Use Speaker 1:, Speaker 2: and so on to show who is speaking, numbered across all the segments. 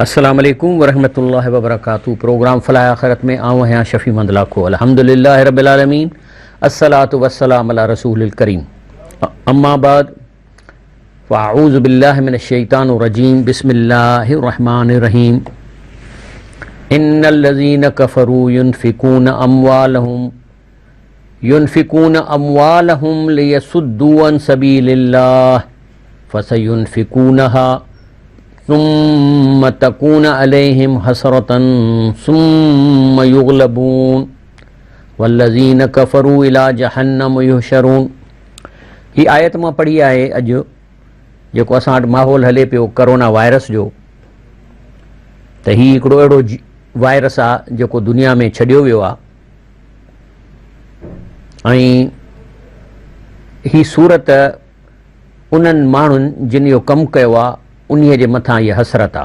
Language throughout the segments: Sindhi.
Speaker 1: السلام عليڪم ورحمة الله وبرڪاته پروگرام فلاح آخرت ۾ آئون آهيان شفيع محمد لاکو الحمد لله رب العالمين الصلاة والسلام على رسول الڪريم اما بعد فاعوذ بالله من الشيطان الرجيم بسم الله الرحمن الرحيم ان الذين كفروا ينفقون اموالهم ينفقون اموالهم ليصدوا عن سبيل الله فسينفقونها ثم تكون عليهم حسرة ثم يغلبون والذين كفروا الى جهنم يحشرون هي آيت مان پڙهي آهي اڄ جيڪو اسان وٽ ماحول هلي پيو ڪرونا وائرس جو ته هي هڪڙو اهڙو وائرس آ جيڪو دنيا ۾ ڇڏيو ويو آ ۽ هي سورت انهن ماڻهن جن اهو ڪم ڪيو آ انهي جي مٿان هيء حسرت آ.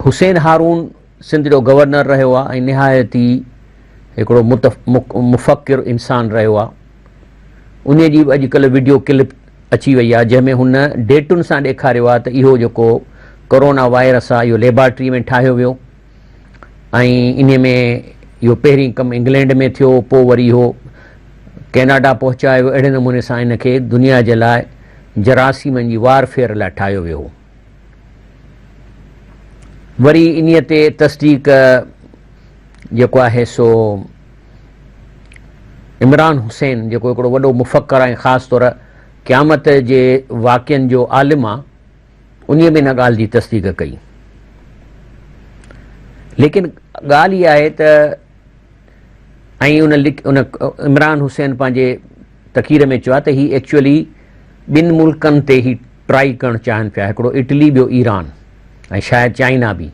Speaker 1: حسين هارون سنڌ جو گورنر رهيو آ ۽ نهايت ئي هڪڙو مفڪر انسان رهيو آ. انهي جي به اڄڪلهه وڊيو ڪلپ اچي وئي آ جنهن ۾ هن ڊيٽن سان ڏيکاريو آ ته اهو جيڪو ڪورونا وائرس آ اهو ليبارٽري ۾ ٺاهيو ويو ۽ انهي ۾ اهو پهرين ڪم انگلينڊ ۾ ٿيو پوء وري اهو ڪيناڊا پهچايو ويو اهڙي نموني سان ان کي دنيا جي لاء جراثيمن جي وار فيئر لاء ٺاهيو ويو هو وري انهي تي تصديق جيڪو آهي سو عمران حسين جيڪو هڪڙو وڏو مفڪر ۽ خاص طور قيامت جي واقعن جو عالم آ انهيء به ان ڳالهه جي تصديق ڪئي. ليڪن ڳالهه اها آهي ته ۽ ان ان عمران حسين پنهنجي تقرير ۾ چيو آهي ته هي ايڪچوئلي ٻن ملڪن تي هي ٽرائي ڪرڻ چاهن پيا هڪڙو اٽلي ٻيو ايران ۽ شايد چائنا به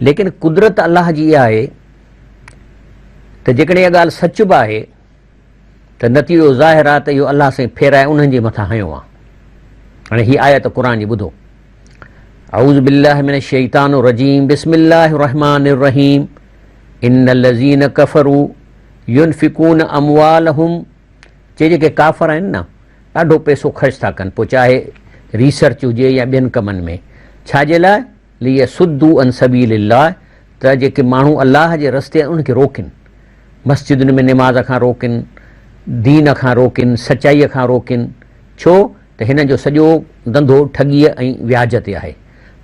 Speaker 1: ليڪن قدرت الله جي اها آهي ته جيڪڏهن اها ڳالهه سچ به آهي ته نتيجو ظاهر آ ته اهو الله سائين ڦيرائي انهن جي مٿان هنيو آ. هاڻي هي آيت قرآن جي ٻڌو. اعوذ بالله من الشيطان الرجيم بسم الله الرحمن الرحيم ان الذين كفروا ينفقون اموالهم چي جيڪي ڪافر آهن نه ڏاڍو پئسو خرچ ٿا ڪن پوء چاهي ريسرچ هجي يا ٻين ڪمن ۾ ڇا جي لاء ليصدوا عن سبيل الله ته جيڪي ماڻهو الله جي رستي آهن انهن کي روڪين، مسجدن ۾ نماز کان روڪين، دين کان روڪين، سچائيء کان روڪين، ڇو ته هنن جو سڄو ڌنڌو ٺڳيء ۽ وياج تي آهي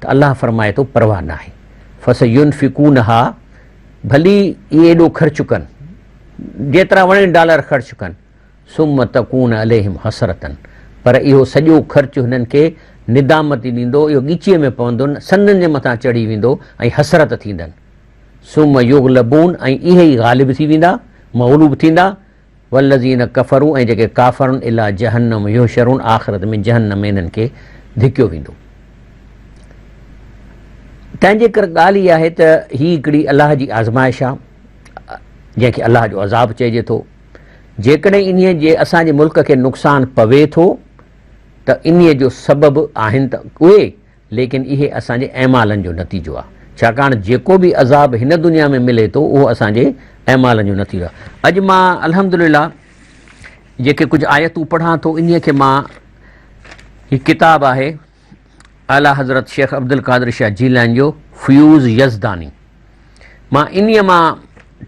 Speaker 1: ته الله فرمائي ٿو پرواهه ناهي فسينفقونها ڀلي اهي ايڏو خرچ ڪن جيترا وڻين ڊالر خرچ ڪن ثم تڪون عليهم حسرة پر اهو سڄو خرچ هنن کي ندامت ئي ڏيندو، اهو ڳچيء ۾ پوندن، سندن جي مٿان چڙهي ويندو ۽ حسرت ٿيندن. ثم يغلبون ۽ اهي ئي غالب ٿي ويندا، مغلوب ٿيندا، والذين ڪفروا ۽ جيڪي ڪافر آهن الي جهنم يحشرون آخرت ۾ جهنم ۾ انهن کي ڌڪيو ويندو. تنهن جي ڪري ڳالهه اها آهي ته هي هڪڙي الله جي آزمائش آهي، جنهن کي الله جو عذاب چئجي ٿو. جيڪڏهن انهيء جي اسان جي ملڪ کي نقصان پوي ٿو ته انهيء جو سبب آهن ته اهي، ليڪن اهي اسان جي اعمالن جو نتيجو آهي. ڇاڪاڻ جيڪو به عذاب هن دنيا ۾ ملي ٿو اهو اسان جي اعمالن جو نتيجو آهي. اڄ مان الحمدلله جيڪي ڪجهه آيتون پڙهان ٿو انهيء کي مان هي ڪتاب آهي اعليٰ حضرت شيخ عبدالقادر شاهه جيلاني جو فيوض يزداني مان انهيء مان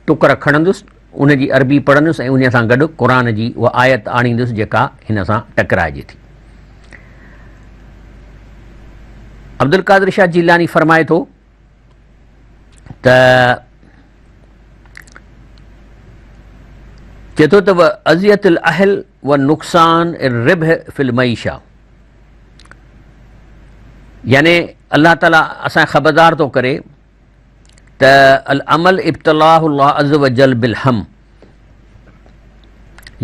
Speaker 1: ٽڪر کڻندس ان جي عربي پڙهندس ۽ انهيء سان گڏ قرآن جي اها آيت آڻيندس جيڪا هن سان ٽڪرائجي ٿي. عبدالقادر شاهه جيلاني فرمائي ٿو ته چئي ٿو ته اذيت الاهل و نقصان الربح في المعيشه يعني الله تعالي اسان خبردار ٿو ڪري ته العمل ابتلاه الله عز وجل بالهم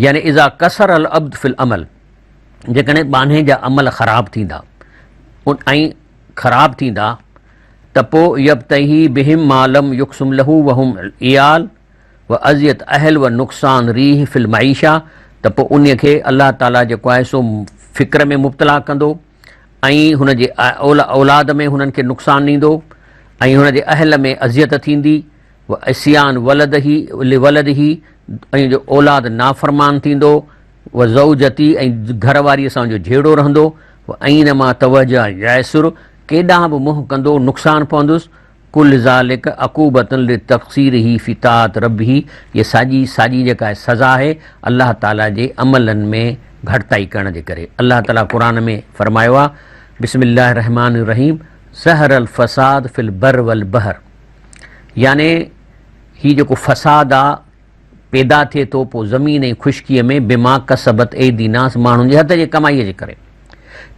Speaker 1: يعني اذا كسر العبد في العمل جيڪڏهن ٻانهي جا عمل خراب ٿيندا ۽ خراب ٿيندا ته پوء يبتهي بهم ما لم يقسم له وهم عيال و اذيت اهل و نقصان ريح في المعيشه ته پوء ان کي الله تعالي جيڪو آهي سو فڪر ۾ مبتلا ڪندو ۽ هن جي اولاد ۾ هنن کي نقصان ڏيندو ۽ هن جي اهل ۾ اذيت ٿيندي و عصيان ولده لولده ۽ جو اولاد نافرمان ٿيندو و زوجتي ۽ گهر واريء سان جو جهيڙو رهندو و واينما توجه يعسر ڪيڏانهن به منهن ڪندو نقصان پوندس، ڪل ذلک عقوبة لتقصيره في طاعت ربه هيء ساڄي ساڄي جيڪا آهي سزا آهي الله تعالي جي عملن ۾ گهٽتائي ڪرڻ جي ڪري. الله تعالي قرآن ۾ فرمايو آهي، بسم الله الرحمٰن الرحيم ظهر الفساد في البر والبحر يعني هي جيڪو فساد آ پيدا ٿئي ٿو پوء زمين ۽ خشڪيء ۾ بما ڪسبت ايدي الناس ماڻهن جي هٿ جي ڪمائيء جي ڪري.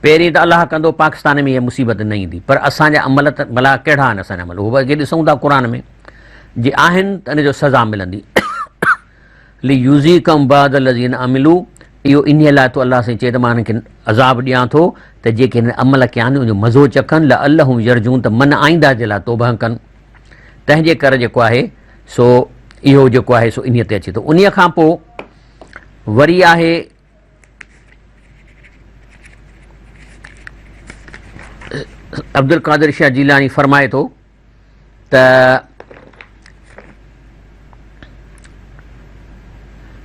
Speaker 1: پهرين ته الله ڪندو پاڪستان ۾ اها مصيبت نه ايندي پر اسان جا عمل ته ڀلا ڪهڙا آهن اسان جا عمل اهو به اڳي ڏسون ٿا قرآن ۾ جي آهن ته ان جو سزا ملندي. ليذيقهم بعض الذين عملوا اهو انهيء لاء ٿو الله سائين چئي ته مان هنن کي عذاب ڏيان ٿو ته جيڪي هنن عمل ڪيا آهن ان جو مزو چکن لعلهم يرجعون ته من آئنده جي لاء توبه ڪن. تنهن جي ڪري جيڪو آهي سو اهو جيڪو آهي سو انهيء تي اچي ٿو. انهيء کان پوء وري آهي عبدالقادر شاهه جيلاني فرمائي ٿو ته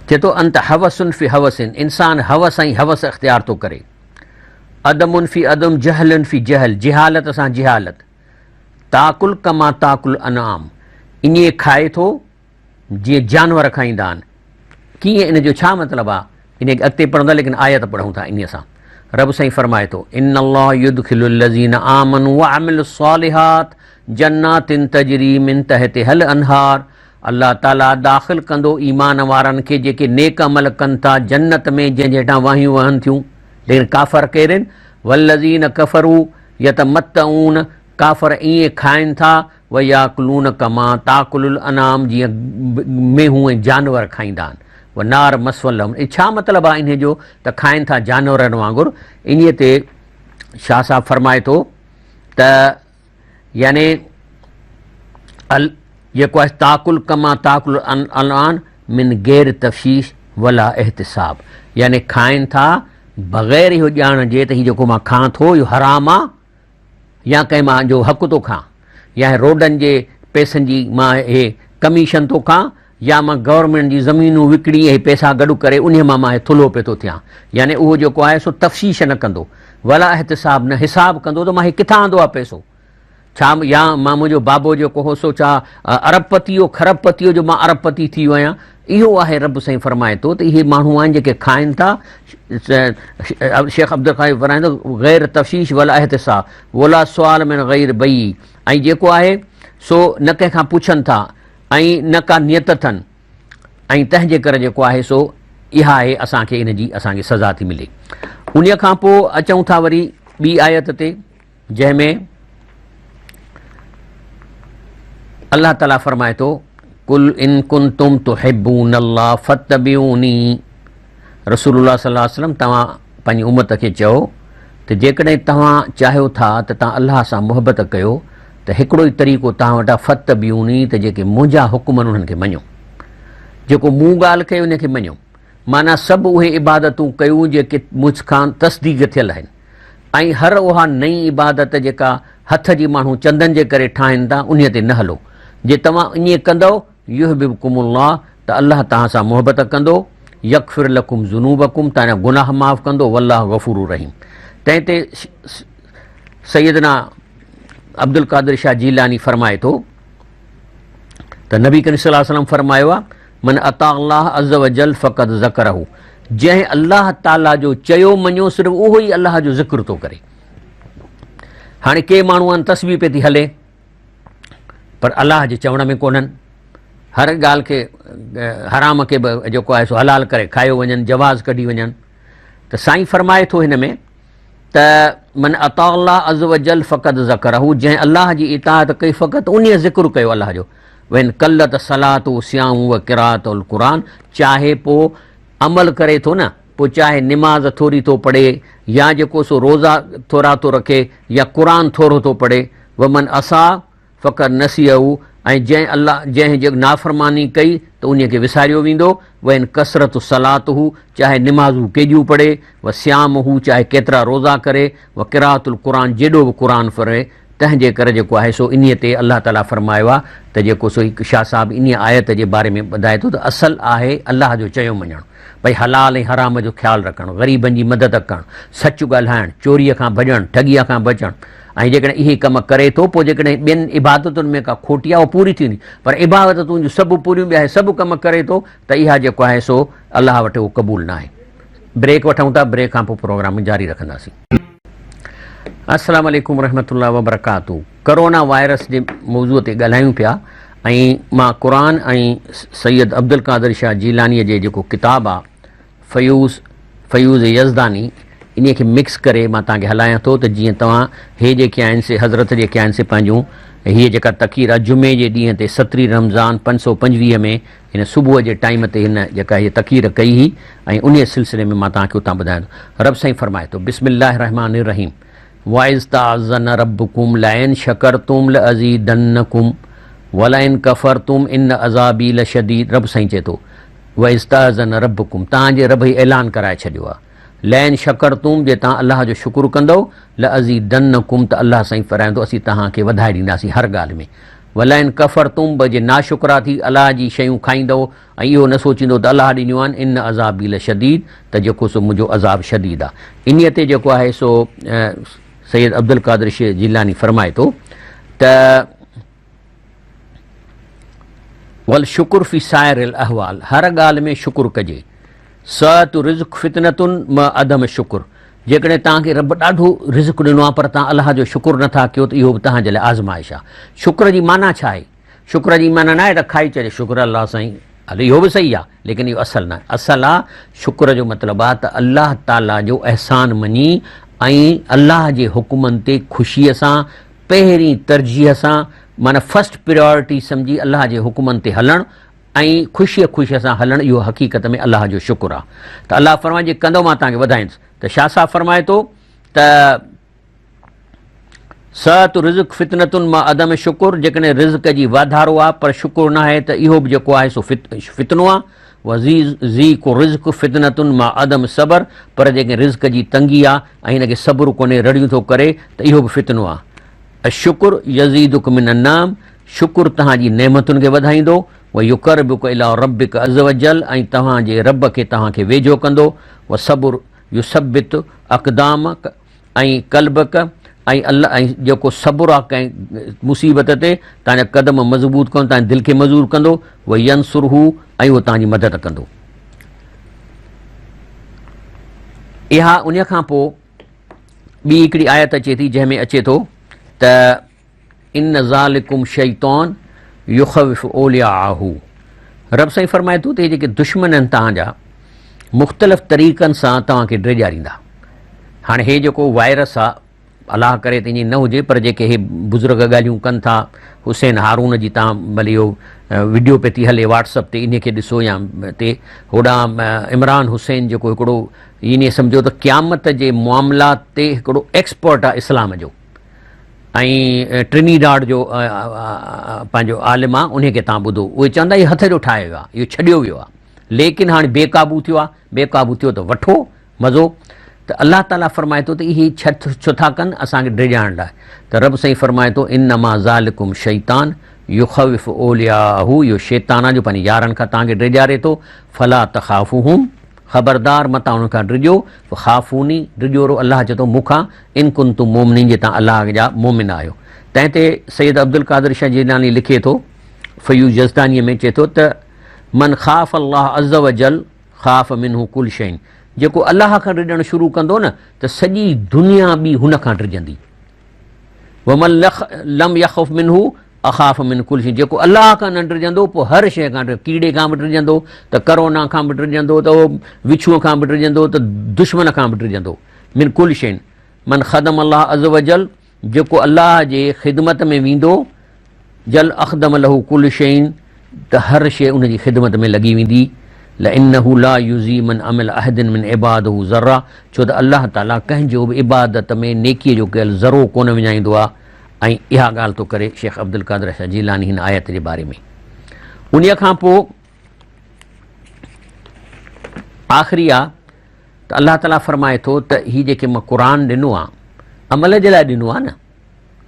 Speaker 1: چئي ٿو انت هوس في هوس انسان هوس ۽ هوس اختيار ٿو ڪري عدم في عدم جهل في جهل جهالت سان جهالت تاڪل ڪما تاڪل الانعام ائين کائي ٿو جيئن جانور کائيندا آهن. ڪيئن ان جو ڇا مطلب آهي؟ انهيء کي اڳتي پڙهندا ليڪن آيت پڙهون ٿا انهيء سان. رب سائين فرمائي ٿو، ان الله يدخل الذين آمنوا وعملوا الصالحات جنات تجري من تحتها الانهار الله تعالي داخل ڪندو ايمان وارن کي جيڪي نيڪ عمل ڪن ٿا جنت ۾ جنهن جي هيٺان واهيون وهن ٿيون. ليڪن ڪافر ڪير آهن؟ والذين ڪفروا يتمتعون ڪافر ائين کائن ٿا وياڪلون ڪما تاڪل الانعام جيئن مينهون ۽ جانور کائيندا آهن والنار مثوي لهم اي ڇا مطلب آهي انهي جو ته کائن ٿا جانورن وانگر انهي تي شاهه صاحب فرمائي ٿو ته يعني ال جيڪو آهي تاڪل ڪما تاڪل الانعام من غير تفشيش ولا احتساب يعني کائن ٿا بغير اهو ڄاڻڻ جي ته هي جيڪو مان کان ٿو اهو حرام آ يا ڪنهن مان جو حق ٿو کان يا روڊن جي پئسن جي مان هي ڪميشن ٿو کان يا مان گورنمينٽ جي زمينون وڪڻي اهي پئسا گڏ ڪري انهي مان مان هي ٿلهو پيو ٿو ٿيان يعني اهو جيڪو آهي سو تفشيش نه ڪندو ولا احتساب نه حساب ڪندو ته مان هي ڪٿان آندو آهي پئسو ڇا يا مان منهنجو بابو جيڪو هو سو ڇا ارب پتي هو کرب پتي هو جو مان ارب پتي ٿي ويو آهيان اهو آهي رب سائين فرمائي ٿو ته اهي ماڻهو آهن جيڪي کائن ٿا شيخ عبدالقادر فرمائي ٿو غير تفشيش ولا احتساب ولا سوال من غير بيع ۽ جيڪو آهي سو نه ڪنهن کان پڇن ٿا ۽ نه ڪا نيت اٿن ۽ تنهن جي ڪري جيڪو آهي سو اها آهي اسان کي ان جي اسان کي سزا ٿي ملي ان کان پوء اچون ٿا وري ٻي آيت تي جنهن ۾ الله تعالي فرمائي ٿو قل ان ڪنتم تحبون الله فاتبعوني رسول الله صلي الله عليه وسلم توهان پنهنجي امت کي چئو ته جيڪڏهن توهان چاهيو ٿا ته توهان الله سان محبت ڪيو ته هڪڙو ئي طريقو توهان وٽ آهي فاتبعوني ته جيڪي منهنجا حڪم آهن انهن کي مڃو جيڪو مون ڳالهه ڪئي ان کي مڃو معنيٰ سڀ اهي عبادتون ڪيون جيڪي مون کان تصديق ٿيل آهن ۽ هر اها نئين عبادت جيڪا هٿ جي ماڻهو چندن جي ڪري ٺاهين ٿا انهيء تي نه هلو. جي توهان ائين ڪندؤ، يحببڪم الله، ته الله توهان سان محبت ڪندو، يغفر لڪم ذنوبڪم، توهان جا گناهه معاف ڪندو، والله غفور رحيم. تنهن تي سيدنا عبدالقادر شاهه جيلاني فرمائي ٿو ته نبي ڪريم صلي الله عليه وسلم فرمايو آهي من اطاع الله عز وجل فقد ذڪره جنهن الله تعالي جو چيو مڃيو صرف اهو ئي الله جو ذڪر ٿو ڪري. هاڻي ڪي ماڻهو آهن تسبيح پئي ٿي هلي پر الله جي چوڻ ۾ ڪونهن هر ڳالهه کي حرام کي به جيڪو آهي سو حلال ڪري کايو وڃن جواز ڪڍي وڃن ته سائين فرمائي ٿو هن ۾ ته من اطاع الله عز وجل فقد ذڪره جنهن الله جي اطاعت ڪئي فقط انهي ذڪر ڪيو الله جو وان قلت صلاته صيامه وقراءته القرآن چاهي پوء عمل ڪري ٿو نه پوء چاهي نماز ٿوري ٿو پڙهي يا جيڪو سو روزا ٿورا ٿو رکي يا قرآن ٿورو ٿو پڙهي ومن عصا فقد نسيه ۽ جنهن الله جنهن جي نافرماني ڪئي ته انهي کي وساريو ويندو وان ڪثرت صلاته چاهي نمازون ڪيڏيون پڙهي وصيامه چاهي ڪيترا روزا ڪري وقراءة القرآن جيڏو به قرآن پڙهي تنهن جي ڪري جيڪو آهي سو انهيء تي الله تعاليٰ فرمايو آهي ته جيڪو سو هڪ شاهه صاحب انهيء آيت جي باري ۾ ٻڌائي ٿو ته اصل آهي الله جو چيو مڃڻ. ڀئي حلال ۽ حرام جو خيال رکڻ، غريبن جي مدد ڪرڻ، سچ ڳالهائڻ، چوريء کان ڀڄڻ، ٺڳيء کان بچڻ ۽ جيڪڏهن اهي ڪم ڪري ٿو پوء جيڪڏهن ٻين عبادتن ۾ ڪا کوٽي آهي اها پوري ٿيندي پر عبادتون جون سڀ پوريون به آهي سڀ ڪم ڪري ٿو ته اها جيڪو آهي سو الله وٽ اهو قبول ناهي. بريڪ وٺون ٿا بريڪ کان پوء پروگرام جاري رکنداسين. السلام عليڪم ورحمة الله وبرڪاته ڪرونا وائرس جي موضوع تي ڳالهايون پيا ۽ مان قرآن ۽ سيد عبدالقادر شاهه جيلاني جي جيڪو ڪتاب آ فيوض فيوض يزداني انهي کي مڪس ڪري مان توهان کي هلايان ٿو ته جيئن توهان هي جيڪي آهن سي حضرت جيڪي آهن سي پنهنجون هيء جيڪا تقرير آ جمعي جي ڏينهن تي سترهين رمضان 525 ۾ هن صبح جي ٽائيم تي هن جيڪا هيء تقرير ڪئي هئي ۽ انهيء سلسلي ۾ مان توهان کي اتان ٻڌايان ٿو. رب سائين فرمائي ٿو، بسم الله الرحمٰن الرحيم واذ تاذن ربڪم لئن شڪرتم لازيدنڪم ولئن ڪفرتم ان عذابي لشديد رب سائين چئي ٿو، واذ تاذن ربڪم توهان جي رب هي اعلان ڪرائي ڇڏيو آهي، لئن شڪرتم جي توهان الله جو شڪر ڪندؤ لازيدنڪم ته الله سائين فرمائي ٿو اسين توهان کي وڌائي ڏينداسين هر ڳالهه ۾. ولئن ڪفرتم به جي ناشڪرا ٿي الله جي شيون کائيندؤ ۽ اهو نه سوچيندؤ ته الله ڏنيون آهن، ان عذابي لشديد ته جيڪو سو منهنجو عذاب شديد آهي. انهيء تي جيڪو آهي سو سيد عبدالقادر شيخ جيلاني فرمائي ٿو ته والشڪر في سائر الاحوال هر ڳالهه ۾ شڪر ڪجي. سعت رزق فتنة مع عدم شڪر جيڪڏهن توهان کي رب ڏاڍو رزق ڏنو آهي پر توهان الله جو شڪر نه ٿا ڪيو ته اهو به توهان جي لاء آزمائش آهي. شڪر جي معنيٰ ڇا آهي؟ شڪر جي معنيٰ نه آهي ته کائي چئجي شڪر الله سائين هل اهو به صحيح آهي ليڪن اهو اصل نه آهي. اصل آهي شڪر جو مطلب آهي ته الله تعاليٰ جو احسان مڃي ۽ الله جي حڪمن تي خوشيء سان پهرين ترجيح سان معنيٰ فرسٽ پريارٽي سمجهي الله جي حڪمن تي هلڻ ۽ خوشيء خوشيء سان هلڻ اهو حقيقت ۾ الله جو شڪر آهي ته الله فرمائي جي ڪندو مان توهان کي وڌائيندس ته شاهه صاحب فرمائي ٿو ته سعت رزق فتنة مع عدم شڪر جيڪڏهن رزق جي واڌارو آهي پر شڪر نه آهي ته اهو به جيڪو آهي سو فتنو آهي وضيق رزق فتنة مع عدم صبر پر جيڪڏهن رزق جي تنگي آهي ۽ هن کي صبر ڪونهي رڙيون ٿو ڪري ته اهو به فتنو آهي الشڪر يزيدک من النعم شڪر توهان جي نعمتن کي وڌائيندو، ويقربک الي ربک عزوجل ۽ توهان جي رب کي توهان کي ويجهو ڪندو، والصبر يثبت اقدامک ۽ قلبک ۽ الله ۽ جيڪو صبر آهي ڪنهن مصيبت تي توهان جا قدم مضبوط ڪندو توهان جي دل کي مضبوط ڪندو، وينصره ۽ اهو توهان جي مدد ڪندو. اها انهيء کان پوء ٻي هڪڙي آيت اچي ٿي جنهن ۾ اچي ٿو ته. ان ذالڪم شيطان يخوف اولياءه رب سائين فرمائي ٿو ته هي جيڪي دشمن آهن توهان جا مختلف طريقن سان توهان کي ڊيڄاريندا. هاڻي هي جيڪو وائرس آ الله ڪري ته ائين نه هجي پر جيڪي هي بزرگ ڳالهيون ڪن ٿا حسين هارون جي تان ڀلي اهو وڊيو پئي ٿي هلي واٽس اپ تي انهي کي ڏسو يا تي هوڏانهن عمران حسين جيڪو هڪڙو يعني سمجهو ته قيامت جي معاملات تي هڪڙو ايڪسپرٽ آ اسلام جو ۽ ٽرنيڊاڊ جو پنهنجو عالم آ انهي کي تان ٻڌو اهي چوندا هي هٿ جو ٺاهيو ويو آ اهو ڇڏيو ويو آ ليڪن هاڻي بي قابو ٿيو آ بي قابو ٿيو ته وٺو مزو ته الله تعالي فرمائي ٿو ته اهي ڇت ڇو ٿا ڪن اسان کي ڊيڄارڻ لاء ته رب سائين فرمائي ٿو انما ذالڪم شيطان يخوف اولياءه اهو شيطان آ جو پنهنجي يارن کان توهان کي ڊيڄاري ٿو فلا تخافوهم خبردار متان انهن کان ڊڄو، فخافوني، ڊڄو رو الله چئي ٿو مون کان، ان ڪنتم مؤمنين جي توهان الله جا مؤمن آهيو. تنهن تي سيد عبدالقادر شاهه جيلاني لکي ٿو فيوض يزدانيء ۾ چئي ٿو ته من خاف الله عز وجل خاف منه ڪل شيء جيڪو الله کان ڊڄڻ شروع ڪندو نه ته سڄي دنيا ٻي هن کان ڊڄندي. ومن لم يخف منه اخاف من ڪل شيء جيڪو الله کان نه ڊڄندو پوء هر شيء کان ڊڄندو ڪيڙي کان به ڊڄندو ته ڪرونا کان به ڊڄندو ته وڇوء کان به ڊڄندو ته دشمن کان به ڊڄندو من ڪل شيء من خدم الله عز وجل جيڪو الله جي خدمت ۾ ويندو جل اخدم له ڪل شيء ته هر شيء ان جي خدمت ۾ لڳي ويندي لانه لا يضيع من عمل احد من عباده ذره ڇو ته الله تعالي ڪنهن جو به عبادت ۾ نيڪي جو ڪيل ذرو ڪونه وڃائيندو آهي ۽ اها ڳالهه ٿو ڪري شيخ عبدالقادر شاهه جيلاني هن آيت جي باري ۾. انهيء کان پوء آخري آ ته الله تعاليٰ فرمائي ٿو ته هي جيڪي مان قرآن ڏنو آ عمل جي لاء ڏنو آ نه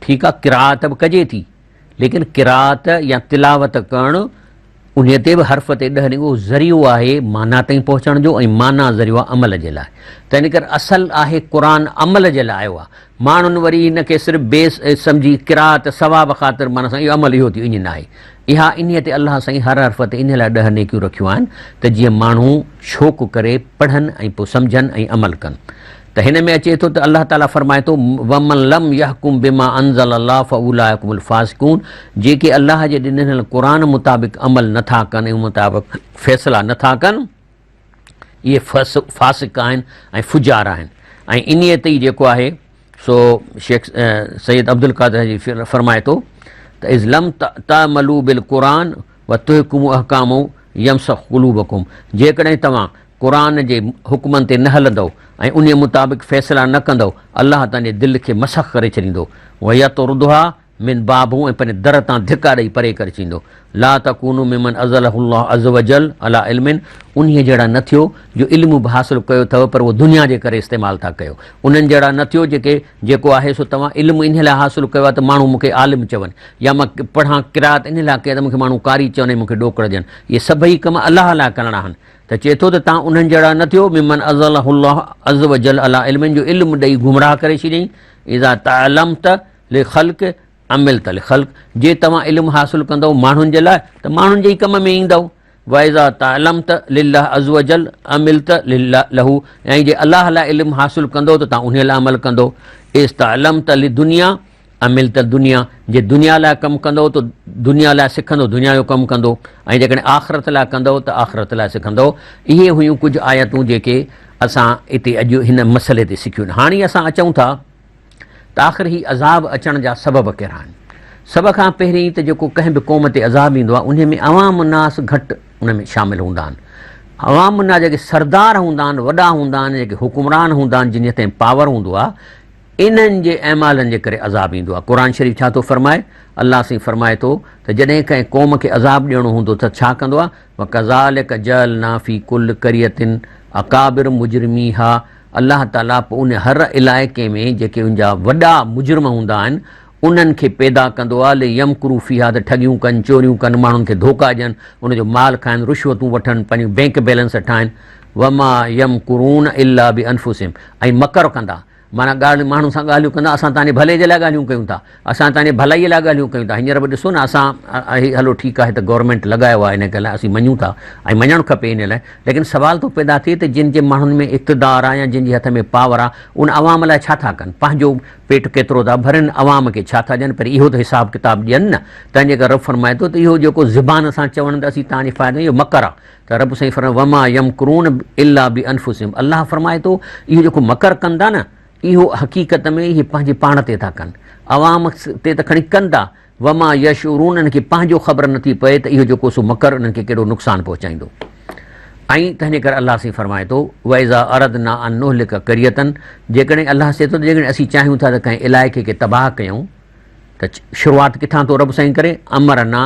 Speaker 1: ٺيڪ آ قرائت به ڪجي ٿي ليڪن قرائت يا تلاوت ڪرڻ انهيء تي به حرف تي ڏهه اهو ذريعو آهي معنيٰ تائين پهچڻ جو ۽ معنيٰ ذريعو آهي عمل جي لاء. تنهن ڪري اصل آهي قرآن عمل جي لاء آيو آهي. ماڻهن وري هن کي صرف بي سمجهي قرائت ثواب خاطر معنيٰ سان اهو عمل اهو ٿيو ائين ناهي. اها انهيء تي الله سائين هر حرف تي انهيء لاء ڏهه نيڪيون رکيون آهن ته جيئن ماڻهو شوق ڪري پڙهن ۽ پوء سمجهن ۽ عمل ڪن. ته هن ۾ اچي ٿو ته الله تعاليٰ فرمائي ٿو، ومن لم يحڪم بما انزل الله فاولئک هم الفاسقون جيڪي الله جي ڏنل قرآن مطابق عمل نه ٿا ڪن ۽ ان مطابق فيصلا نه ٿا ڪن اهي فاسق آهن ۽ فجار آهن ۽ انهيء تي ئي جيڪو آهي سو شيخ سيد عبدالقادر جي فرمائي ٿو ته اذ لم تعملوا بالقرآن وتحڪموا احڪامه يمسخ قلوبڪم جيڪڏهن توهان قرآن جي حڪمن تي نه هلندؤ ۽ انهيء مطابق فيصلا نه ڪندؤ، الله توهان جي دل کي مسخ ڪري ڇڏيندو، ويطردها من بابه ۽ پنهنجي در تان ڌڪا ڏئي پري ڪري ڇڏيندو. لا تڪونوا ممن اضله الله عزوجل علي علم انهيء جهڙا نه ٿيو جو علم به حاصل ڪيو اٿئو پر اهو دنيا جي ڪري استعمال ٿا ڪيو. انهن جهڙا نه ٿيو جيڪي جيڪو آهي سو توهان علم انهيء لاء حاصل ڪيو آهي ته ماڻهو مون کي عالم چون يا مان پڙهان قرائت انهيء لاء ڪئي ته مون کي ماڻهو قاري چون ۽ مون کي ڏوڪڙ ڏين. اهي سڀئي ڪم الله لاء ڪرڻا آهن. ته چئي ٿو ته توهان انهن جهڙا نه ٿيو، ممن اضله الله عزوجل علي علم جو علم ڏئي گمراهه ڪري ڇڏيائين، اذا تعلمت لخلق عملت لخلق جي توهان علم حاصل ڪندؤ ماڻهن جي لاء ته ماڻهن جي ئي ڪم ۾ ايندؤ، واذا تعلمت لله عزوجل عملت له ۽ جي الله لاء علم حاصل ڪندؤ ته توهان انهي لاء عمل ڪندؤ، اذ تعلمت لدنيا عمل ته دنيا، جي دنيا لاء ڪم ڪندؤ ته دنيا لاء سکندو، دنيا جو ڪم ڪندو ۽ جيڪڏهن آخرت لاء ڪندؤ ته آخرت لاء سکندؤ. اهي هيون ڪجهه آيتون جيڪي اسان اتي اڄ هن مسئلي تي سکيون. هاڻي اسان اچون ٿا ته آخر هي عذاب اچڻ جا سبب ڪهڙا آهن. سڀ کان پهرين ته جيڪو ڪنهن به قوم تي عذاب ايندو آهي انهي ۾ عوام الناس گهٽ ان ۾ شامل هوندا آهن. عوام الناس جيڪي سردار هوندا آهن، وڏا هوندا آهن، جيڪي حڪمران هوندا آهن، جن جي هٿ ۾ پاور هوندو آهي، انهن جي اعمالن جي ڪري عذاب ايندو آهي. قرآن شريف ڇا ٿو فرمائي؟ الله سائين فرمائي ٿو ته جڏهن ڪنهن قوم کي عذاب ڏيڻو هوندو ته ڇا ڪندو آهي؟ وڪذالک جعلنا في ڪل قرية اڪابر مجرميها الله تعاليٰ پوء ان هر علائقي ۾ جيڪي ان جا وڏا مجرم هوندا آهن انهن کي پيدا ڪندو آهي ليمڪروا فيها ته ٺڳيون ڪن، چوريون ڪن، ماڻهن کي ڌوڪا ڏين، ان جو مال کائن، رشوتون وٺن، پنهنجون بئنڪ بيلنس ٺاهن. وما يمڪرون الا بانفسهم ۽ مڪر ڪندا. معنيٰ ڳالهه ماڻهن سان ڳالهيون ڪندا اسان توهان جي ڀلي جي لاء ڳالهيون ڪيون ٿا اسان توهان جي ڀلائي لاء ڳالهيون ڪيون ٿا هينئر به ڏسو نه اسان هي هلو ٺيڪ آهي ته گورنمينٽ لڳايو آهي ان لاء اسين مڃون ٿا ۽ مڃڻ کپي ان لاء ليڪن سوال ٿو پيدا ٿئي ته جن جي ماڻهن ۾ اقتدار آهي يا جن جي هٿ ۾ پاور آهي ان عوام لاء ڇا ٿا ڪن پنهنجو پيٽ ڪيترو ٿا ڀرن عوام کي ڇا ٿا ڏين پر اهو ته حساب ڪتاب ڏين نه تنهن جي ڪري رب فرمائي ٿو ته اهو جيڪو زبان سان چون ته اسين توهان جي فائدي اهو مڪر آهي ته رب سائين فرمايو وما يمڪرون الا بانفسهم الله فرمائي ٿو اهو جيڪو مڪر ڪن ٿا نه اهو حقيقت ۾ اهي پنهنجي پاڻ تي ٿا ڪن عوام تي ته کڻي ڪن ٿا وما يشعرون انهن کي پنهنجو خبر نٿي پئي ته اهو جيڪو سو مڪر انهن کي ڪيڏو نقصان پهچائيندو ۽ تنهن جي ڪري الله سائين فرمائي ٿو واذا اردنا ان نهلڪ قرية جيڪڏهن الله چئي ٿو ته جيڪڏهن اسين چاهيون ٿا ته ڪنهن علائقي کي تباهه ڪيون ته شروعات ڪٿان ٿو رب سائين ڪري امرنا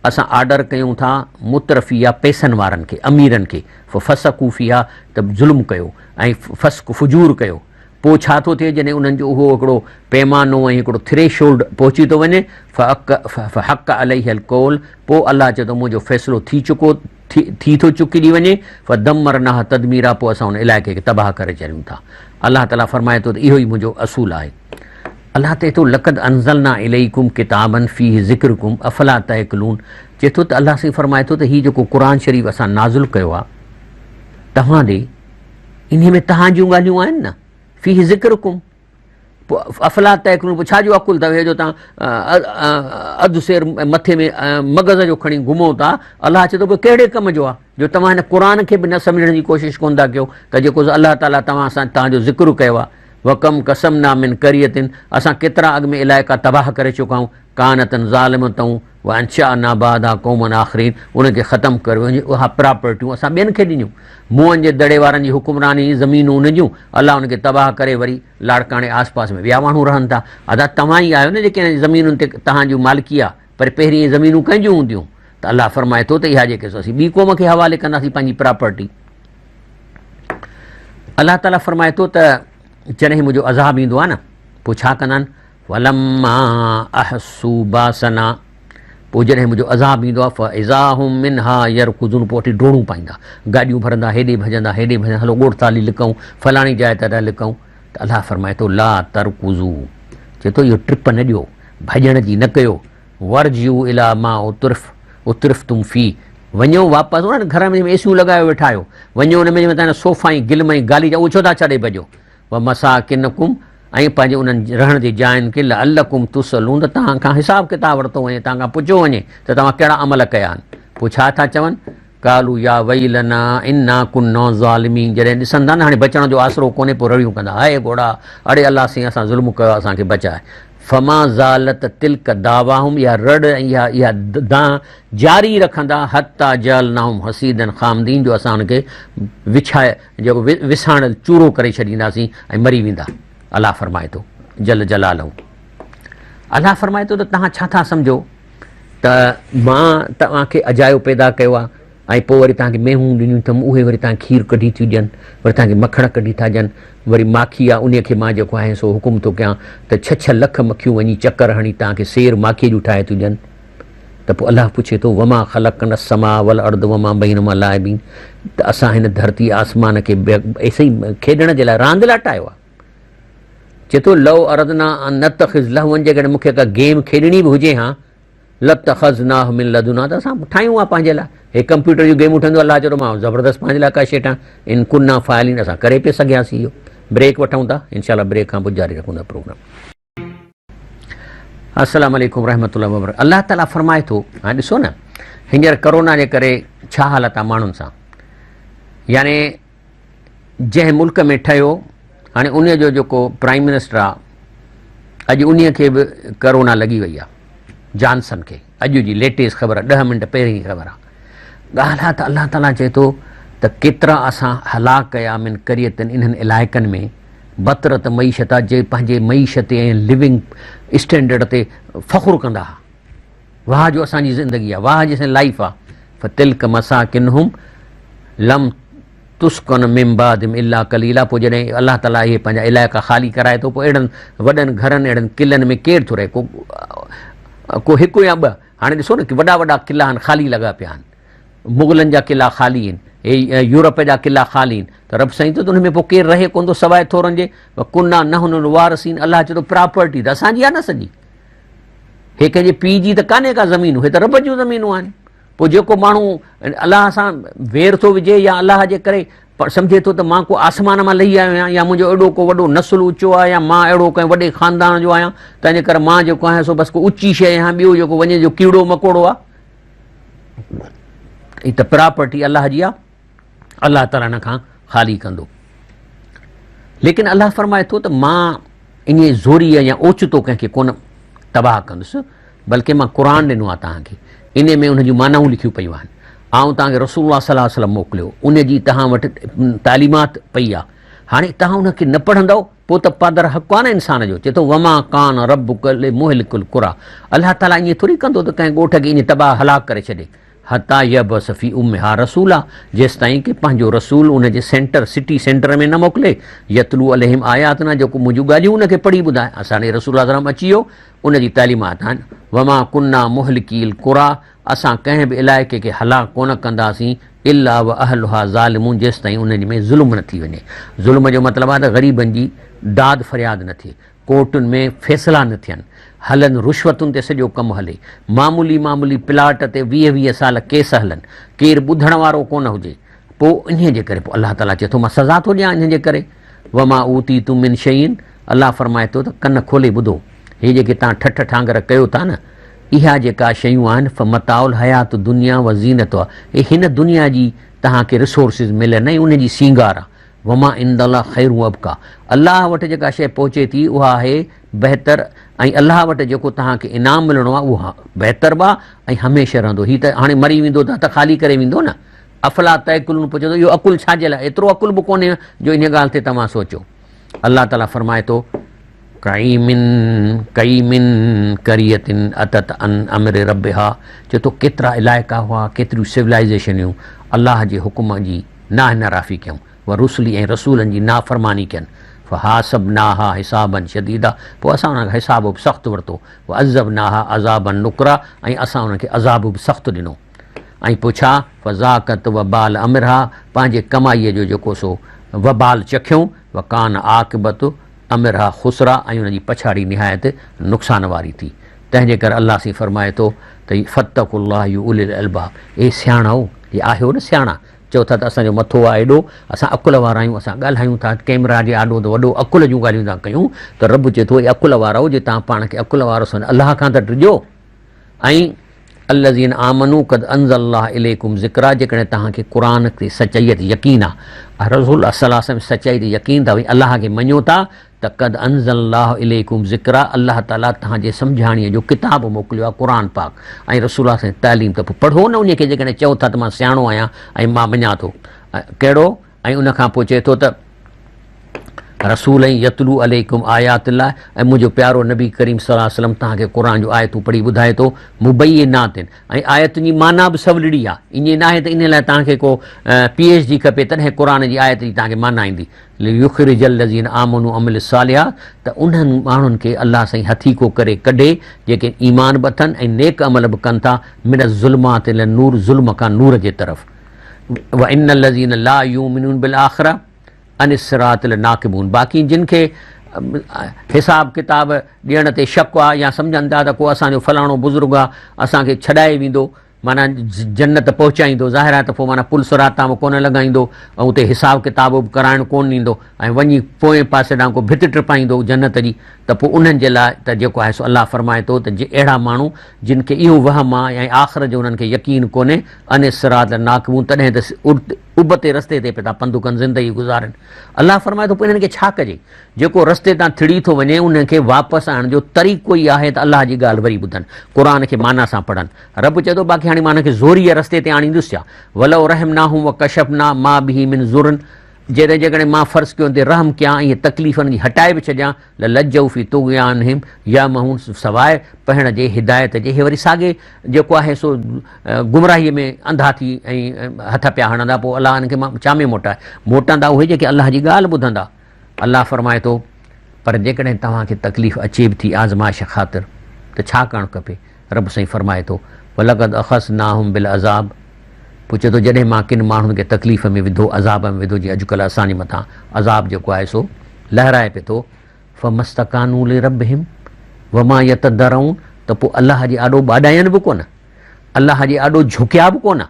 Speaker 1: اسان آرڊر ڪيون ٿا مترفيها پئسن وارن کي، اميرن کي، ففسقوا فيها ته ظلم ڪيو ۽ فسق فجور ڪيو، پوء ڇا ٿو ٿئي جڏهن انهن جو اهو هڪڙو پيمانو ۽ هڪڙو ٿريشولڊ پهچي ٿو وڃي، فحق عليها القول پوء الله چئي ٿو منهنجو فيصلو ٿي چڪو ٿي ٿو چڪجي وڃي، فدمرناها تدميرا پوء اسان ان علائقي کي تباهه ڪري ڇڏيون ٿا. الله تعاليٰ فرمائي ٿو ته اهو ئي منهنجو اصول آهي. الله چئي ٿو لقد انزلنا اليڪم ڪتابا فيه ذڪرڪم افلا تعقلون چئي ٿو ته الله سائين فرمائي ٿو ته هي جيڪو قرآن شريف اسان نازل ڪيو آهي توهان ڏي انهي ۾ توهان جون ڳالهيون آهن نه فيه ذڪرڪم پوء افلا تعقلون پوء ڇا جو عقل اٿو هي جو توهان اڌ سير مٿي ۾ مغز جو کڻي گهمو ٿا الله چئي ٿو پوء ڪهڙي ڪم جو آهي جو توهان هن قرآن کي به نه سمجهڻ جي ڪوشش ڪونه ٿا ڪيو ته جيڪو الله تعاليٰ توهان سان توهان جو ذڪر ڪيو آهي وڪم قسمنا من قرية اسان ڪيترا اڳ ۾ علائقا تباهه ڪري چڪا آهيون ڪانت ظالمة وانشأنا بعدها قوما آخرين انهن کي ختم ڪري وڃي اها پراپرٽيون اسان ٻين کي ڏنيون موئن جي دڙي وارن جي حڪمراني زمينون انهن جون الله انهن کي تباهه ڪري وري لاڙڪاڻي آس پاس ۾ ٻيا ماڻهو رهن ٿا ادا توهان ئي آهيو نه جيڪي انهن زمينن تي توهان جون مالڪي آهي پر پهرين اهي زمينون ڪنهن جون هونديون ته الله فرمائي ٿو ته اها جيڪي سو اسين ٻي قوم کي حوالي ڪنداسين پنهنجي پراپرٽي الله تعاليٰ فرمائي ٿو ته جڏهن منهنجو عذاب ايندو آهي نه پوء ڇا ڪندا آهن ولما احسوا باسنا پوء جڏهن منهنجو عذاب ايندو آهي، فاذا هم منها يرڪضون پوء وٺي ڊوڙون پائيندا، گاڏيون ڀرندا، هيڏي ڀڄندا، هيڏي ڀڄندا، هلو ڳوٺ ٿا هلي لڪئون، فلاڻي جاء تي ٿا لڪئون، ته الله فرمائي ٿو، لا ترڪضوا چئي ٿو اهو ٽپ نه ڏيو، ڀڄڻ جي نه ڪيو، وارجعوا الي ما اترف اترفتم فيه وڃو واپس انهن گهرن ۾ جنهن ۾ ايسيون لڳايو ويٺا آهيو، وڃو ان ۾ جنهن ۾ توهان صوفا ۽ گلم ۽ غاليچا اهي ڇو ٿا ڇڏي ڀڄو، ومساڪنڪم ۽ پنهنجي انهن رهڻ جي جاين کي لعلڪم تسئلون ته توهان کان حساب ڪتاب ورتو وڃي، توهان کان پڇيو وڃي ته توهان ڪهڙا عمل ڪيا آهن. پوء ڇا ٿا چون؟ قالوا يا ويلنا انا ڪنا ظالمين جڏهن ڏسن ٿا نه هاڻي بچڻ جو آسرو ڪونهي پوء رڙيون ڪندا هاء گهوڙا اڙي الله سائين اسان ظلم ڪيو آهي اسان کي بچاء فما زالت تلڪ دعواهم اها رڙ ۽ اها اها دانهن جاري رکندا حتي جعلناهم حصيدا خامدين جو اسان انهن کي وڇائي جيڪو وساڻل چورو ڪري ڇڏينداسين ۽ مري ويندا. الله فرمائي ٿو جل جلاله الله فرمائي ٿو ته توهان ڇا ٿا سمجهو ته مان توهان کي اجايو پيدا ڪيو آهي ۽ پوء وري توهان کي مينهون ڏنيون اٿم اهي وري توهان کير ڪڍي ٿيون ڏين وري توهان کي مکڻ ڪڍي ٿا ڏين وري ماکي آهي انهي کي مان جيڪو آهي سو حڪم ٿو ڪيان ته ڇهه ڇهه لک مکيون وڃي چڪر هڻي توهان کي سير ماکيء جون ٺاهي ٿيون ڏين ته پوء الله پڇي ٿو، وما خلقنا السماء والارض وما بينهما لاعبين ته اسان هن ڌرتي آسمان کي ايسي ئي کيڏڻ جي لاء راند لاء ٺاهيو آهي؟ چئي ٿو، لو اردنا ان نتخذ لهوا جيڪڏهن مون کي ڪا گيم کيڏڻي به هجي ها لاتخذناه من لدنا ته اسان ٺاهيون ها پنهنجي لاء. هي ڪمپيوٽر جون گيمون ٺهنديون الله چئي ٿو مان زبردست پنهنجي لاء ڪا شيء ٺاهيان ان ڪنا فاعلين اسان ڪري پئي سگهياسين اهو. بريڪ وٺون ٿا انشاء الله بريڪ کان پوء جاري رکون ٿا پروگرام. السلام عليڪم ورحمة الله وبرڪاته الله تعالي فرمائي ٿو هاڻي ڏسو نه هينئر ڪرونا جي ڪري ڇا حالت آهي ماڻهن سان يعني جنهن ملڪ ۾ ٺهيو هاڻي ان جو جيڪو پرائم منسٽر آهي اڄ ان کي به ڪرونا لڳي وئي آهي جانسن کي اڄ جي ليٽيسٽ خبر 10 منٽ پهرين جي خبر آهي ڳالهه آهي ته الله تعالي چئي ٿو ته ڪيترا اسان هلاڪ ڪيا من قريتن انهن علائقن ۾ بطرت معيشتا جي پنهنجي معيشت ۽ لونگ اسٽينڊرڊ تي فخر ڪندا ها واهه جو اسان جي زندگي آهي واهه جي اسان جي لائف آهي فتلڪ مساڪنهم لم تسڪن من بعدهم الا قليلا پوء جڏهن الله تعالي اهي پنهنجا علائقا خالي ڪرائي ٿو پوء اهڙن وڏن گهرن اهڙن قلعن ۾ ڪير ٿو رهي ڪو ڪو هڪ يا ٻه هاڻي ڏسو نه وڏا وڏا قلعا آهن خالي لڳا پيا آهن مغلن جا قلعا خالي آهن، هي يورپ جا قلعا خالي آهن ته رب سائين ٿو ته ان ۾ پوء ڪير رهي ڪونه ٿو سواء ٿورن جي، وڪنا نحن الوارثين الله چئي ٿو پراپرٽي ته اسان جي آهي نه سڄي، هي ڪنهن جي پيء جي ته ڪانهي ڪا زمين، هي ته رب جون زمينون آهن، پوء جيڪو ماڻهو الله سان وير ٿو وجهي يا الله جي ڪري سمجهي ٿو ته مان ڪو آسمان مان لهي آيو آهيان يا منهنجو اهڙو ڪو وڏو نسل اوچو آهي يا مان اهڙو ڪنهن وڏي خاندان جو آهيان تنهن جي ڪري مان جيڪو آهيان سو بس ڪو اوچي شيء آهيان ٻيو جيڪو وڃي جو ڪيڙو مڪوڙو آهي هي ته پراپرٽي الله جي آ الله تعالي ان کان خالي ڪندو ليڪن الله فرمائي ٿو ته مان ان زوري يا اوچتو ڪنهن کي ڪونه تباهه ڪندس بلڪه مان قرآن ڏنو آ توهان کي ان ۾ ان جون معنائون لکيون پيون آهن آئون توهان کي رسول الله صلي الله عليه وسلم موڪليو ان جي توهان وٽ تعليمات پئي آ هاڻي توهان ان کي نه پڙهندؤ پوء ته پادر حق آ نه انسان جو، چئي ٿو وما ڪان ربک لمهلڪ القري الله تعالي ائين ٿوري ڪندو ته ڪنهن ڳوٺ کي ائين تباهه هلاڪ ڪري ڇڏي حتي يبعث في امها رسولا جيستائين ڪه پنهنجو رسول ان جي سينٽر، سٽي سينٽر، ۾ نه موڪلي يتلو عليهم آياتنا جيڪو منهنجون ڳالهيون ان کي پڙهي ٻڌائي اسان ڏي رسول الله صلي الله عليه وسلم اچي ويو ان جي تعليمات آهن وما ڪنا مهلڪي القري اسان ڪنهن به علائقي کي هلاڪ ڪونه ڪنداسين الا واهلها ظالمون جيستائين انهن ۾ ظلم نه ٿي وڃي. ظلم جو مطلب آهي ته غريبن جي داد فرياد نه ٿئي، ڪورٽن ۾ فيصلا نه ٿين، هلن رشوتن تي سڄو ڪم هلي، معمولي معمولي پلاٽ تي ويهه ويهه سال ڪيس هلن، ڪير ٻڌڻ وارو ڪونه هجي، پوء انهيء جي ڪري پوء الله تعاليٰ چئي ٿو مان سزا ٿو ڏيان انهن جي ڪري. وما اوتيتم من شيء الله فرمائي ٿو ته ڪن کولي ٻڌو، هي جيڪي توهان ٺٺ ٺانگر ڪيو ٿا نه، اها جيڪا شيون آهن فمتاع الحيات الدنيا وزينتها اهي هن دنيا جي توهان کي ريسورسز ملن ۽ انهن جي سينگار آهي. وما عند الله خير وابقيٰ الله وٽ جيڪا شيء پهچي ٿي اها آهي بهتر ۽ الله وٽ جيڪو توهان کي انعام ملڻو آهي اهو بهتر به آهي ۽ هميشه رهندو. هي ته هاڻي مري ويندو ته هٿ خالي ڪري ويندو نه. افلا تعقلون پوء چوندو اهو عقل ڇا جي لاء ايترو عقل به ڪونهي جو انهيء ڳالهه تي توهان سوچو. الله تعاليٰ فرمائي ٿو ڪئي ڪئي من قرية اتت عن امر ربها چئي ٿو ڪيترا علائقا هئا ڪيتريون سولائيزيشنيون الله جي حڪم جي ناهنرافي ڪيائون ورسلي ۽ رسولن جي نافرماني ڪين فحاسبناها حسابا شديدا پوء اسان انهن کان حساب به سخت ورتو، وعذبناها عذابا نڪرا ۽ اسان انهن کي عذاب به سخت ڏنو. ۽ پوء ڇا؟ فذاقت وبال امرها پنهنجي ڪمائيء جو جيڪو سو وبال چکيون، وڪان عاقبت امرها خسرا ۽ ان جي پڇاڙي نهايت نقصان واري ٿي. تنهن جي ڪري الله سائين فرمائي ٿو ته فاتقوا الله يا اولي الالباب اي سياڻائو، جي آهيو نه سياڻا، چئو ٿا ته اسان جو مٿو آهي ايڏو، اسان عقل وارا آهيون، اسان ڳالهايون ٿا ڪئميرا جي آڏو ته وڏو عقل جون ڳالهيون ٿا ڪيون ته رب چئي ٿو اي عقل وارؤ جي توهان پاڻ کي عقل وارو سمجهو الله کان ته ڊڄو ۽ الذين آمنوا قد انزل الله اليڪم ذڪرا جيڪڏهن توهان کي قرآن تي سچائيء تي يقين آهي رسول الله صلي الله عليه وسلم سچائي تي يقين اٿو ۽ الله کي مڃو ٿا ته قد انزل الله اليڪم ذڪرا الله تعالي توهان جي سمجهاڻيء جو ڪتاب موڪليو آهي قرآن پاڪ ۽ رسول الله سائين تعليم ته پوء پڙهو نه انهي کي جيڪڏهن چئو ٿا ته مان سياڻو آهيان ۽ مان مڃان ٿو ڪهڙو ۽ ان کان پوء چئي ٿو ته رسول ۽ يتلو عليڪم آيات الله ۽ منهنجو پيارو نبي ڪريم صلي الله عليه وسلم توهان کي قرآن جون آيتون پڙهي ٻڌائي ٿو مبينات ۽ آيتن جي معنيٰ به سولڙي آهي ائين ناهي ته ان لاء توهان کي ڪو پي ايڇ ڊي کپي تڏهن قرآن جي آيت جي توهان کي معنيٰ ايندي ليخرج الذين آمنوا وعملوا الصالحات ته انهن ماڻهن کي الله سائين هٿيڪو ڪري ڪڍي جيڪي ايمان به اٿن ۽ نيڪ عمل به ڪن ٿا من الظلمات الي النور ظلم کان نور جي طرف وان الذين لا يؤمنون بالاخره عن الصراط لناقبون باقي جن کي حساب ڪتاب ڏيڻ تي شڪ آ يا سمجهن ٿا ته ڪو اسان جو فلاڻو بزرگ آ اسان کي ڇڏائي ويندو معنيٰ جنت پهچائيندو، ظاهر آهي ته پوء معنيٰ پل صراط تان به ڪونه لنگهائيندو ۽ اتي حساب ڪتاب به ڪرائڻ ڪونه ڏيندو ۽ وڃي پوئين پاسي ڏانهن ڪو ڀت ٽپائيندو جنت جي ته پوء انهن جي لاء ته جيڪو آهي سو الله فرمائي ٿو ته جي اهڙا ماڻهو جن کي اهو وهم آهي ۽ آخرت جو انهن کي يقين ڪونهي عن الصراط لناڪبون تڏهن ته ابتي رستي تي پيا ٿا پنڌ ڪن زندگي گذارين الله فرمائي ٿو پوء انهن کي ڇا ڪجي جيڪو رستي تان ٿڙي ٿو وڃي انهن کي واپس آڻڻ جو طريقو ئي آهي ته الله جي ڳالهه وري ٻڌن قرآن کي معنيٰ سان پڙهن رب چئي ٿو باقي هاڻي مان هن کي زوريء رستي تي آڻيندس ڇا؟ ولو رحمناهم وڪشفنا ما به من ضر جيڪڏهن جيڪڏهن مان فرض ڪيو ان تي رحم ڪيان ۽ اهي تڪليف انهن جي هٽائي به ڇڏيان للجوا في طغيانهم يعمهون سواء پهڻ جي هدايت جي هي وري ساڳي جيڪو آهي سو گمراهيء ۾ انڌا ٿي ۽ هٿ پيا هڻندا پوء الله انهن کي ڇا ۾ موٽائي؟ موٽندا اهي جيڪي الله جي ڳالهه ٻڌندا. الله فرمائي ٿو، پر جيڪڏهن توهان کي تڪليف اچي به ٿي آزمائش خاطر ته ڇا ڪرڻ کپي؟ رب سائين فرمائي ٿو، ولقد اخذناهم بالعذاب پوء چئي ٿو جڏهن مان ڪن ماڻهن کي تڪليف ۾ وڌو، عذاب ۾ وڌو، جيئن اڄڪلهه اسان جي مٿان عذاب جيڪو آهي سو لهرائي پئي ٿو، فما استڪانوا لربهم وما يتضرعون ته پوء الله جي آڏو ٻاڏاين به ڪونه، الله جي آڏو جهڪيا به ڪونه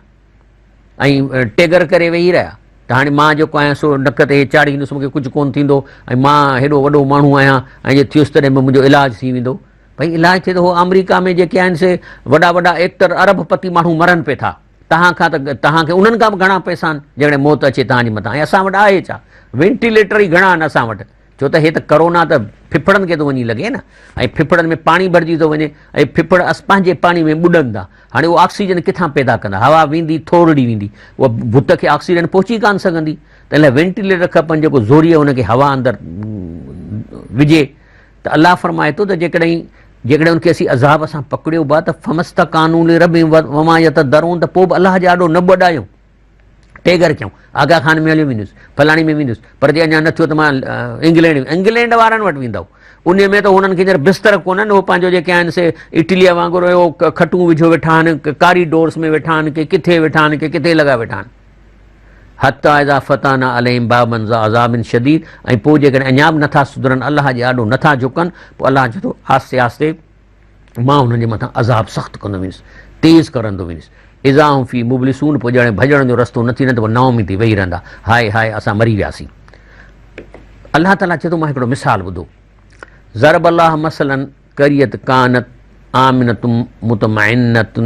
Speaker 1: ۽ ٽيگر ڪري ويهي رهيا ته هاڻي مان جيڪو آهيان سو نڪ تي چاڙهيندس مون کي ڪجهه ڪونه ٿيندو ۽ مان هيڏو وڏو ماڻهو آهيان ۽ جي ٿيس تڏهن به منهنجو علاج ٿي ويندو. ڀئي علاج ٿئي ته هو آمريڪا ۾ جيڪي آهن سي وڏا وڏا ايڪٽر ارب پتي ماڻهو مرن پئي ٿا تهان کان ته تهان کي انهن کان به گهڻا پئسا آهن جيڪڏهن موت اچي تهان جي مٿان ۽ اسان وٽ آهي ڇا وينٽيليٽر ئي گهڻا آهن اسان وٽ ڇو ته هي ته ڪرونا ته ڦڦڙن کي ٿو وڃي لڳي نه ۽ ڦڦڙن ۾ پاڻي ڀرجي ٿو وڃي ۽ ڦڦڙ اس پنهنجي پاڻي ۾ ٻڏن ٿا هاڻي اهو آڪسيجن ڪٿان پيدا ڪندا هوا ويندي ٿورڙي ويندي اها بت کي آڪسيجن پهچي ڪانه سگهندي تنهن لاء وينٽيليٽر کپن جيڪو زوريء ان کي هوا اندر وجهي ته الله فرمائي ٿو ته جيڪڏهن جيڪڏهن ان کي اسين عذاب سان پڪڙيو به ته فمستڪانوا لربهم وما يتضرعون ته پوء به الله جي آڏو نه ٻڏايو ٽيگر ڪيون آغا خان ۾ هليو ويندس فلاڻي ۾ ويندس پر جي اڃا نه ٿيو ته مان انگلينڊ انگلينڊ وارن وٽ ويندو ان ۾ ته هنن کي هينئر بستر ڪونهن هو پنهنجو جيڪي آهن سي اٽليء وانگر اهو کٽون وجهيو ويٺا آهن ڪاريڊورس ۾ ويٺا آهن ڪي ڪٿي ويٺا آهن ڪي ڪٿي لڳا ويٺا آهن حتيٰ اذا فتحنا عليهم بابا ذا عذاب شديد ۽ پوء جيڪڏهن اڃا به نٿا سڌرن الله جي آڏو نٿا جهڪن پوء الله چئي ٿو آهستي آهستي مان انهن جي مٿان عذاب سخت ڪندو ويندس تيز ڪرندو ويندس اذا هم في مبلسون پوء جڏهن ڀڄڻ جو رستو نه ٿيندن ته پوء نااميد ٿي ويهي رهندا هاء هاء اسان مري وياسين الله تعاليٰ چئي ٿو مان هڪڙو مثال ٻڌو ضرب الله مثلا قرية ڪانت آمنة مطمئنة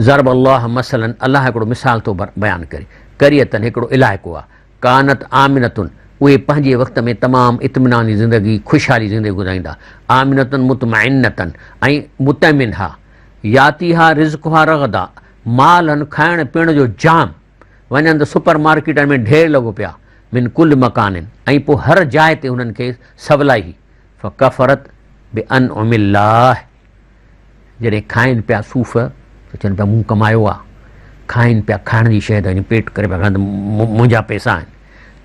Speaker 1: ضرب الله مثلا الله هڪڙو مثال ٿو بيان ڪري قرية هڪڙو علائقو آهي ڪانت آمنة اهي پنهنجي وقت ۾ تمام اطميناني زندگي خوشحالي زندگي گذاريندا آمنة مطمئنة ۽ مطمئن ها ياتيها رزقها رغدا مال هن کائڻ پيئڻ جو جام وڃن ته سپر مارڪيٽن ۾ ڍير لڳو پيا من ڪل مڪان ۽ پوء هر جاء تي هنن کي سولائي هئي فڪفرت بانعم الله جڏهن کائن پيا صوف ته چون پيا مون ڪمايو آ کائن پيا کائڻ جي شيء ته پيٽ ڪري پيا کائن ته منهنجا پئسا آهن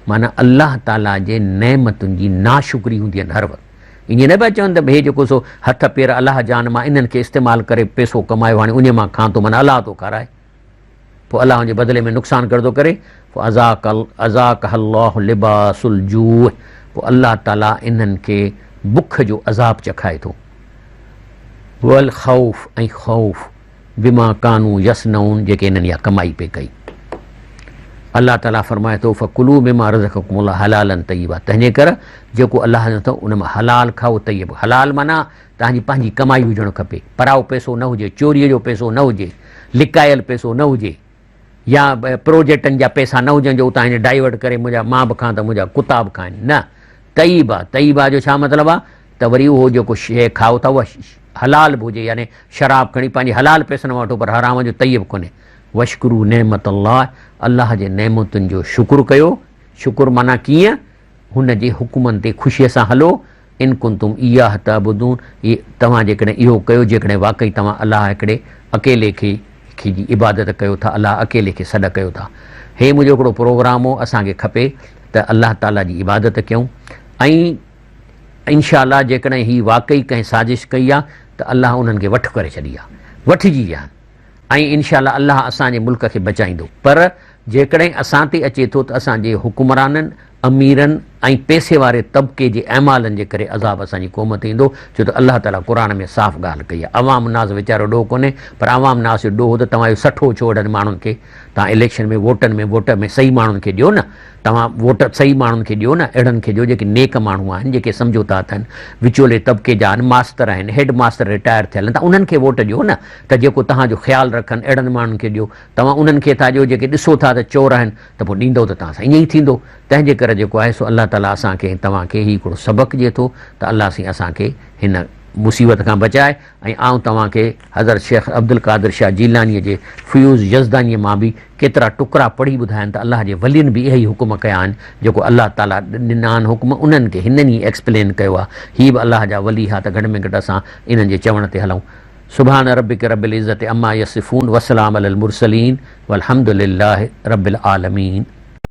Speaker 1: معنيٰ الله تعاليٰ جي نعمتن جي ناشڪري هوندي آهن هر وقت. ائين نه پيا چون ته هي جيڪو سو هٿ پير الله جا آهن مان انهن کي استعمال ڪري پئسو ڪمايو هاڻي انهي مان کان ٿو معنيٰ الله ٿو کارائي. پوء الله ان جي بدلي ۾ نقصان ڪر ٿو ڪري، پوء اذاقها الله لباس الجوع پوء الله تعالي انهن کي بک جو عذاب چکائي ٿو، والخوف ۽ خوف بما ڪانوا يصنعون جيڪي انهن اها ڪمائي پئي ڪئي. الله تعالي فرمائي ٿو فڪلوا مما رزقڪم الله حلالا طيبا تنهنجي ڪر جيڪو الله ڏنو اٿو ان مان حلال کائو طيب حلال معنيٰ توهان جي پنهنجي ڪمائي هجڻ کپي، پرائو پئسو نه هجي، چوريء جو پئسو نه هجي، لڪايل پئسو نه هجي يا پروجيڪٽن جا پئسا نه هجن جو اتان هن ڊائيورٽ ڪري منهنجا مان به کان ته منهنجا ڪتا به کائن نه طيبه طيبه جو ڇا مطلب آهي ته وري اهو جيڪو شيء کائو ٿا اها حلال به هجي يعني شراب کڻي پنهنجي حلال پئسن مان وٺو پر حرام جو طيب ڪونهي وشڪرو نعمت الله الله جي نعمتن جو شڪر ڪيو شڪر معنيٰ ڪيئن هن جي حڪمن تي خوشيء سان هلو ان ڪنتم اياه تعبدون اي توهان جيڪڏهن اهو ڪيو جيڪڏهن واقعي توهان الله هڪڙي اڪيلي کي کي جي عبادت ڪيو ٿا الله اڪيلي کي سڏ ڪيو ٿا هي منهنجو هڪڙو پروگرام هو اسان کي کپي ته الله تعالي جي عبادت ڪيون ۽ انشاء الله جيڪڏهن هي واقعي ڪنهن سازش ڪئي آ ته الله انهن کي وٺ ڪري ڇڏي آ وٺجي ويا آهن ۽ انشاء الله الله اسان جي ملڪ کي بچائيندو پر جيڪڏهن اسان تي اچي ٿو ته اسان جي حڪمرانن، اميرن ۽ پئسي واري طبقي جي اعمالن جي ڪري عذاب اسان جي قوم تي ايندو ڇو ته الله تعاليٰ قرآن ۾ صاف ڳالهه ڪئي آهي عوام الناس ويچارو ڏوهه ڪونهي پر عوام الناس جو ڏوهه ته توهان اهو سٺو ڇو اهڙن ماڻهن کي توهان اليڪشن ۾ ووٽن ۾ ووٽ ۾ صحيح ماڻهن کي ڏيو نه توهان ووٽ صحيح ماڻهن کي ڏيو نه اهڙن کي ڏيو جيڪي نيڪ ماڻهو آهن جيڪي سمجهوتا اٿن وچولي طبقي جا آهن ماستر آهن هيڊ ماستر رٽائر ٿيل آهن ته انهن کي ووٽ ڏيو نه ته جيڪو توهان جو خيال رکن اهڙن ماڻهن کي ڏيو توهان انهن کي ٿا ڏيو جيڪي ڏسو ٿا ته چور آهن ته پوء ڏيندؤ ته توهان سان ائين ئي ٿيندو. تنهن جي ڪري جيڪو آهي سو الله تعاليٰ اسان کي ۽ توهان کي هي هڪڙو سبق ڏئي ٿو ته الله سائين اسان کي هن مصيبت کان بچائي ۽ آئون توهان کي حضرت شيخ عبدالقادر شاهه جيلانيء جي فيوض يزدانيء مان به ڪيترا ٽڪرا پڙهي ٻڌايا آهن ته الله جي ولين به اهي ئي حڪم ڪيا آهن جيڪو الله تعاليٰ ڏنا آهن حڪم انهن کي هنن ئي ايڪسپلين ڪيو آهي هي به الله جا ولي ها ته گهٽ ۾ گهٽ اسان انهن جي چوڻ تي هلون. سبحان ربک رب العزة عما يصفون وسلام علي المرسلين والحمد لله رب العالمين.